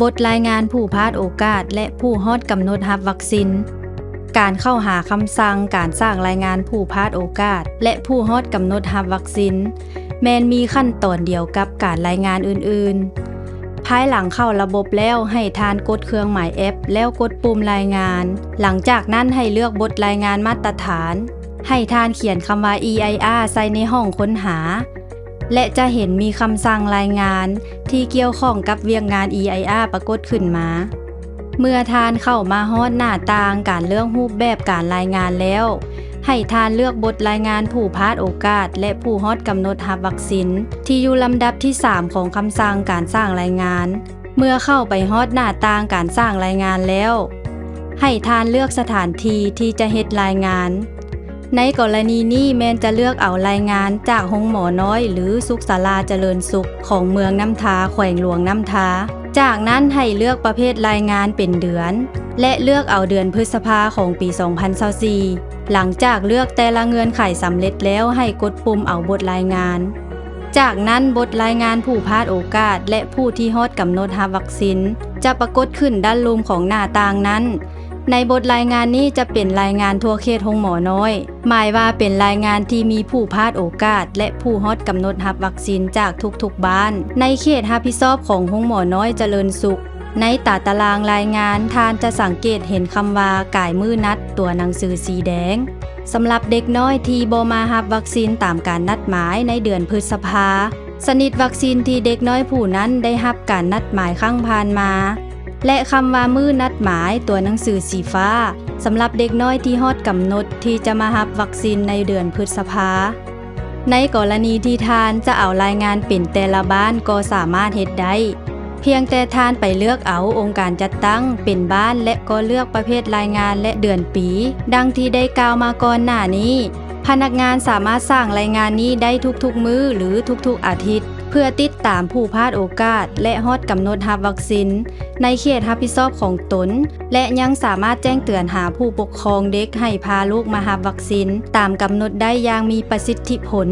ບົດລາຍງານຜູ້ພາດໂອກາດ ແລະ ຜູ້ຮອດກຳນົດຮັບວັກຊິນ. ການເຂົ້າຫາຄຳສັ່ງການສ້າງລາຍງານຜູ້ພາດໂອກາດ ແລະ ຜູ້ຮອດກຳນົດຮັບວັກຊິນ ແມ່ນມີຂັ້ນຕອນດຽວກັບການລາຍງານອື່ນໆ. ພາຍຫຼັງເຂົ້າລະບົບແລ້ວ, ໃຫ້ທ່ານກົດເຄື່ອງໝາຍແອັບ ແລ້ວກົດປຸ່ມລາຍງານ. ຫຼັງຈາກນັ້ນໃຫ້ເລືອກບົດລາຍງານມາດຕະຖານ. ໃຫ້ທ່ານຂຽນຄຳວ່າ EIR ໃສ່ໃນຫ້ອງຄົ້ນຫາ ແລະ ຈະເຫັນມີຄຳສັ່ງລາຍງານທີ່ກ່ຽວຂ້ອງກັບວຽກງານ EIR ປາກົດຂຶ້ນມາ. ເມື່ອທ່ານເຂົ້າມາຮອດໜ້າຕ່າງການເລືອກຮູບແບບການລາຍງານແລ້ວ, ໃຫ້ທ່ານເລືອກບົດລາຍງານຜູ້ພາດໂອກາດ ແລະ ຜູ້ຮອດກຳນົດຮັບວັກຊິນ ທີ່ຢູ່ລຳດັບທີສາມຂອງຄຳສັ່ງການສ້າງລາຍງານ. ເມື່ອເຂົ້າໄປຮອດໜ້າຕ່າງການສ້າງລາຍງານແລ້ວ, ໃຫ້ທ່ານເລືອກສະຖານທີ່ທີ່ຈະເຮັດລາຍງານ. ໃນກໍລະນີນີ້ແມ່ນຈະເລືອກເອົາລາຍງານຈາກໂຮງໝໍນ້ອຍ ຫຼື ສຸກສາລາຈະເລີນສຸກ ຂອງເມືອງນ້ຳທາ ແຂວງຫຼວງນ້ຳທາ. ຈາກນັ້ນໃຫ້ເລືອກປະເພດລາຍງານເປັນເດືອນ ແລະ ເລືອກເອົາເດືອນພຶດສະພາຂອງປີສອງພັນຊາວສີ່. ຫຼັງຈາກເລືອກແຕ່ລະເງື່ອນໄຂສຳເລັດແລ້ວ, ໃຫ້ກົດປຸ່ມເອົາບົດລາຍງານ. ຈາກນັ້ນບົດລາຍງານຜູ້ພາດໂອກາດ ແລະ ຜູ້ທີ່ຮອດກຳນົດຮັບວັກຊິນ ຈະປາກົດຂຶ້ນດ້ານລຸ່ມຂອງໜ້າຕ່າງນັ້ນ. ໃນບົດລາຍງານນີ້ຈະເປັນລາຍງານທົ່ວເຂດໂຮງໝໍນ້ອຍ, ໝາຍວ່າເປັນລາຍງານທີ່ມີຜູ້ພາດໂອກາດ ແລະ ຜູ້ຮອດກຳນົດຮັບວັກຊິນຈາກທຸກໆບ້ານ ໃນເຂດຮັບຜິດຊອບຂອງໂຮງໝໍນ້ອຍຈະເລີນສຸກ. ໃນຕາຕະລາງລາຍງານ, ທ່ານຈະສັງເກດເຫັນຄຳວ່າ ກາຍມື້ນັດ ຕົວໜັງສືສີແດງ. ສຳລັບເດັກນ້ອຍທີ່ບໍ່ມາຮັບວັກຊິນຕາມການນັດໝາຍໃນເດືອນພຶດສະພາ, ຊະນິດວັກຊິນທີ່ເດັກນ້ອຍຜູ້ນັ້ນໄດ້ຮັບການນັດໝາຍຄັ້ງຜ່ານມາ ແລະ ຄຳວ່າມື້ນັດໝາຍ ຕົວໜັງສືສີຟ້າ ສຳລັບເດັກນ້ອຍທີ່ຮອດກຳນົດທີ່ຈະມາຮັບວັກຊິນໃນເດືອນພຶດສະພາ. ໃນກໍລະນີທີ່ທ່ານຈະເອົາລາຍງານເປັນແຕ່ລະບ້ານກໍສາມາດເຮັດໄດ້, ພຽງແຕ່ທ່ານໄປເລືອກເອົາອົງການຈັດຕັ້ງເປັນບ້ານ ແລະ ກໍເລືອກປະເພດລາຍງານ ແລະ ເດືອນປີ. ດັ່ງທີ່ໄດ້ກ່າວມາກ່ອນໜ້ານີ້, ພະນັກງານສາມາດສ້າງລາຍງານນີ້ໄດ້ທຸກໆມື້ ຫຼື ທຸກໆອາທິດ ເພື່ອຕິດຕາມຜູ້ພາດໂອກາດ ແລະ ຮອດກຳນົດຮັບວັກຊິນໃນເຂດຮັບຜິດຊອບຂອງຕົນ ແລະ ຍັງສາມາດແຈ້ງເຕືອນຫາຜູ້ປົກຄອງເດັກໃຫ້ພາລູກມາຮັບວັກຊິນຕາມກຳນົດໄດ້ຢ່າງມີປະສິດທິຜົນ.